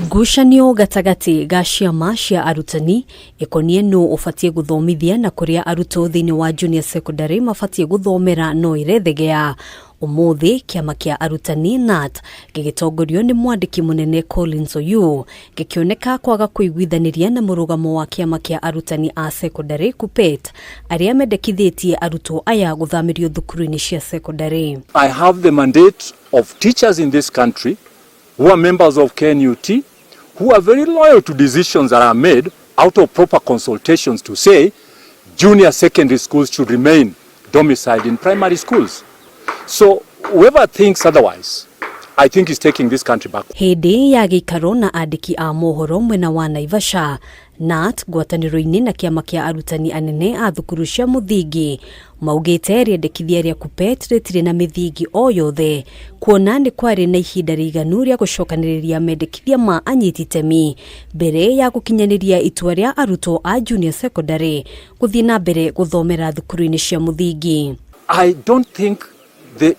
Ngucanio gatagatĩ ga ciama cia arutani ĩkoniĩ nũ ũbatiĩ gũthomithia na kũrĩa arutwo thĩinĩ wa junior secondary mabatiĩ gũthomera no ĩrethegea. Ũmũthĩ kĩama kĩa arutani KNUT gĩgĩtongorio nĩ mwandĩki mũnene Collins Oyuu gĩkĩoneka kwaga kũiguithanĩria na mũrũgamo wa kĩama kĩa arutani a secondary KUPPET arĩa mendekithĩtie arutwo aya gũthamĩrio thukuru-inĩ cia secondary. I have the mandate of teachers in this country who are members of KNUT, who are very loyal to decisions that are made out of proper consultations to say junior secondary schools should remain domiciled in primary schools. So whoever thinks otherwise, I think is taking this country back. Hĩndĩ ya gĩikaro na andĩki a mohoro mwena wa Naivasha, KNUT ngwatanĩro-inĩ na kĩama kĩa arutani anene a thukuru cia mũthingi maugĩte rĩendekithia rĩa KUPPET rĩtirĩ na mĩthingi o yothe kuona nĩ kwarĩ na ihinda rĩiganu rĩa gũcokanĩrĩria mendekithia ma anyiti itemi mbere ya gũkinyanĩria itua rĩa arutwo a junior secondary gũthiĩ na mbere gũthomera thukuru-inĩ cia mũthingi. I don't think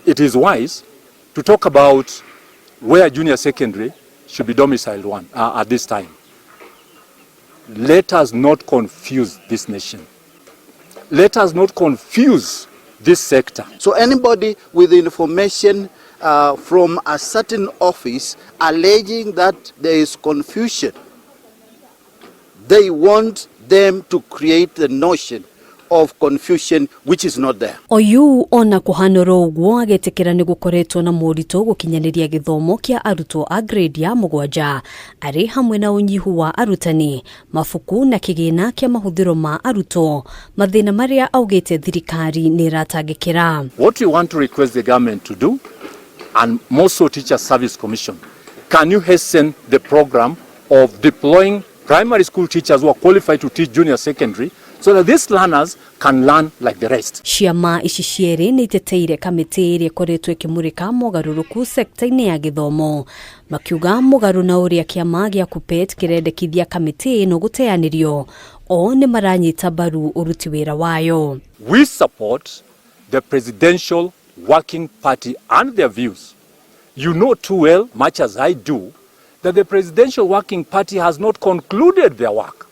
it is wise to talk about where junior secondary should be domiciled at this time. Let us not confuse this nation. Let us not confuse this sector. So anybody with information from a certain office alleging that there is confusion, they want them to create the notion of confusion which is not there. Oyuu ona kũhanũra ũguo agĩtĩkĩra nĩ gũkoretwo na moritũ gũkinyanĩria gĩthomo kĩa arutwo a grade ya 7 arĩ hamwe na ũnyihu wa arutani, mabuku na kĩgĩna kĩa mahũthĩro ma arutwo, mathĩna marĩa augĩte thirikari nĩ ĩratangĩkĩra. What we want to request the government to do, and more so Teacher Service Commission, can you hasten the program of deploying primary school teachers who are qualified to teach junior secondary so that these learners can learn like the rest? Ciama ici cierĩ nĩ iteteire kamĩtĩ ĩrĩa ĩkoretwo ĩkĩmũrĩka mogarũrũku sekta-inĩ ya gĩthomo, makiuga mũgarũ na ũrĩa kĩama gĩa KUPPET kĩrendekithia kamĩtĩ ĩno gũteanĩrio, o nĩ maranyita mbaru ũruti wĩra wayo. We support the Presidential Working Party and their views. You know too well, much as I do, that the Presidential Working Party has not concluded their work.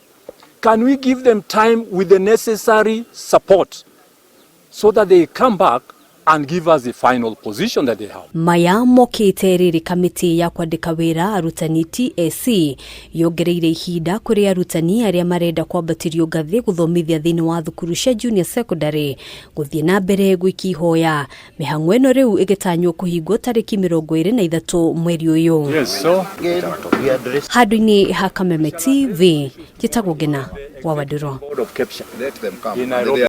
Can we give them time with the necessary support so that they come back and give us the final position that they have? Maya mokĩte rĩrĩ kamĩtĩ ya kwandĩka wĩra arutani TSC yongereire ihinda kũrĩ arutani arĩa marenda kwambatĩrio ngathĩ gũthomithia thĩinĩ wa thukuru cia junior secondary gũthiĩ na mbere gwĩka ihoya. Mĩhang'o ĩno rĩu ĩgĩtanywo kũhingwo tarĩki 23 mweri ũyũ. Yes, so Again, we address Handũ-inĩ ha Kameme TV, njĩtagwo Ngena wa Wandũrũ. Board of Capture Let them come. in Nairobi.